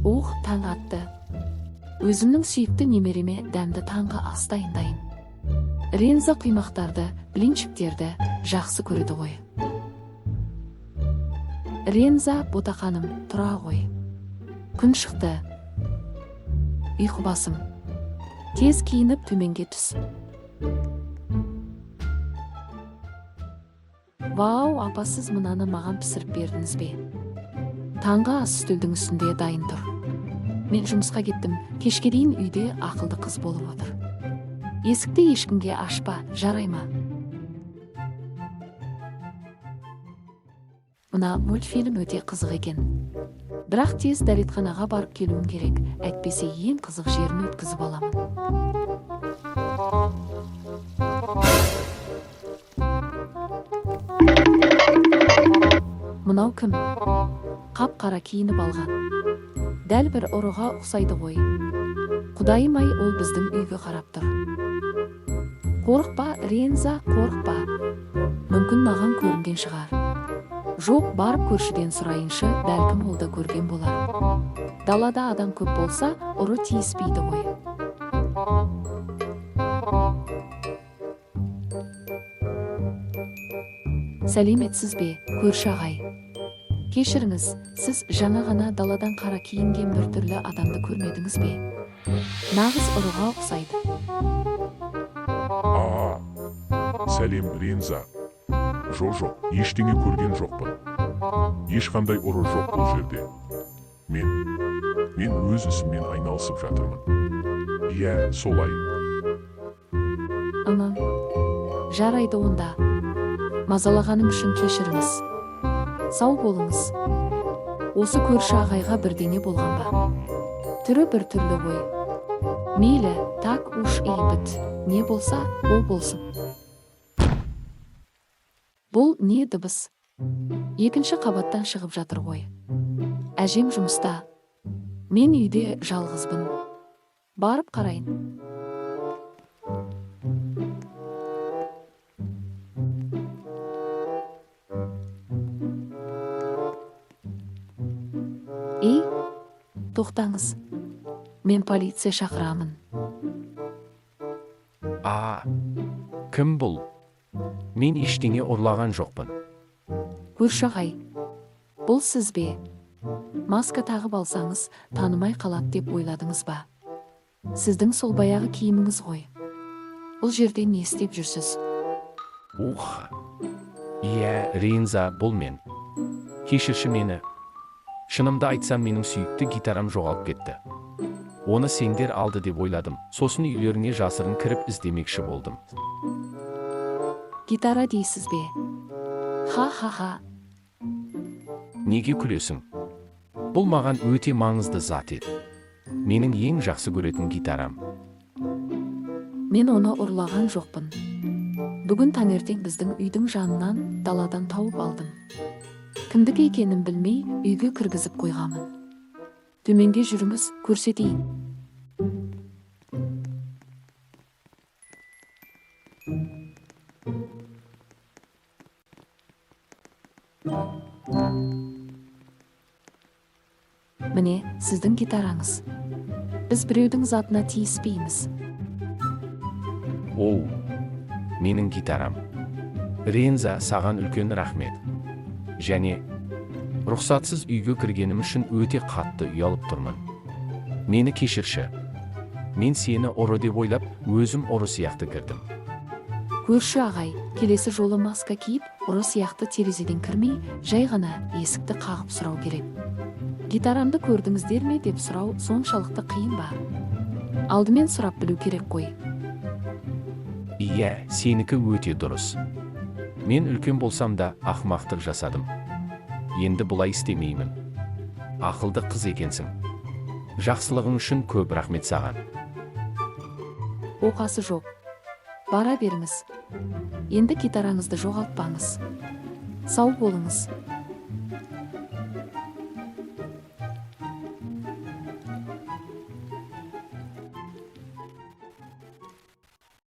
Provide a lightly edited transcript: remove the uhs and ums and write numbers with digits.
Ух, таң атты. Өзімнің сүйікті немереме дәмді таңғы ас дайындайын. Ренза құймақтарды, блинчиктерді жақсы көреді ғой. Ренза, ботақаным, тұра ғой. Күн шықты. Ұйқы басым. Тез киініп төменге түс. Вау, апа, сіз мынаны маған пісіріп бердіңіз бе? Таңғы ас үстелдің үстінде дайын тұр. Мен жұмысқа кеттім, кешке дейін үйде ақылды қыз болып отыр. Есікті ешкімге ашпа, жарай ма? Мына мультфильм өте қызық екен. Бірақ тез дәретханаға барып келуім керек, әйтпесе ең қызық жерін өткізіп аламын. Мынау кім? Қап-қара киініп алған. Дәл бір ұрыға ұқсайды ғой. Құдайым-ай, ол біздің үйге қарап тұр. Қорықпа, Ренза, қорықпа. Мүмкін маған көрінген шығар. Жоқ, барып көршіден сұрайыншы, бәлкім ол да көрген болар. Далада адам көп болса, ұры тиіспейді ғой. Сәлеметсіз бе, көрші ағай? Кешіріңіз, сіз жаңа ғана даладан қара киінген бір түрлі адамды көрмедіңіз бе? Нағыз ұрыға ұқсайды. Аа, сәлем, Ренза. Жоқ, ештеңе көрген жоқпын. Ешқандай ұры жоқ бұл жерде. Мен өз ісіммен айналысып жатырмын. Иә, солай. Ымым. Жарайды онда. Мазалағаным үшін кешіріңіз. Сау болыңыз. Осы көрші ағайға бірдеңе болған ба? Түрі бір түрлі ғой. Мейлі, так уж и быть. Не болса, о болсын. Бұл не дыбыс? Екінші қабаттан шығып жатыр ғой. Әжем жұмыста. Мен үйде жалғызбын. Барып қарайын. Ей, тоқтаңыз. Мен полиция шақырамын. А, кім бұл? Мен ештеңе ұрлаған жоқпын. Көрші ағай, бұл сіз бе? Маска тағып алсаңыз, танымай қалады деп ойладыңыз ба? Сіздің сол баяғы киіміңіз ғой. Бұл жерде не істеп жүрсіз? Ух. Иә, Ренза, бұл мен. Кешірші мені. Шынымды айтсам, менің сүйікті гитарам жоғалып кетті. Оны сендер алды деп ойладым. Сосын үйлеріңе жасырын кіріп іздемекші болдым. Гитара дейсіз бе? Ха-ха-ха. Неге күлесің? Бұл маған өте маңызды зат еді. Менің ең жақсы көретін гитарам. Мен оны ұрлаған жоқпын. Бүгін таңертең біздің үйдің жанынан даладан тауып алдым. Кімдікі екенін білмей, үйге кіргізіп қойғанмын. Төменге жүріңіз, көрсетейін. Міне, сіздің гитараңыз. Біз біреудің затына тиіспейміз. Оу, менің гитарам. Ренза, саған үлкен рахмет. Және рұқсатсыз үйге кіргенім үшін өте қатты ұялып тұрмын. Мені кешірші. Мен сені ұры деп ойлап, өзім ұры сияқты кірдім. Көрші ағай, келесі жолы маска киіп, ұры сияқты терезеден кірмей, жай ғана есікті қағып сұрау керек. Гитарамды көрдіңіздер ме деп сұрау соншалықты қиын ба? Алдымен сұрап білу керек қой. Иә, сенікі өте дұрыс. Мен үлкен болсам да ақымақтық жасадым. Енді бұлай істемеймін. Ақылды қыз екенсің. Жақсылығың үшін көп рахмет саған. Оқасы жоқ. Бара беріңіз. Енді гитараңызды жоғалтпаңыз. Сау болыңыз.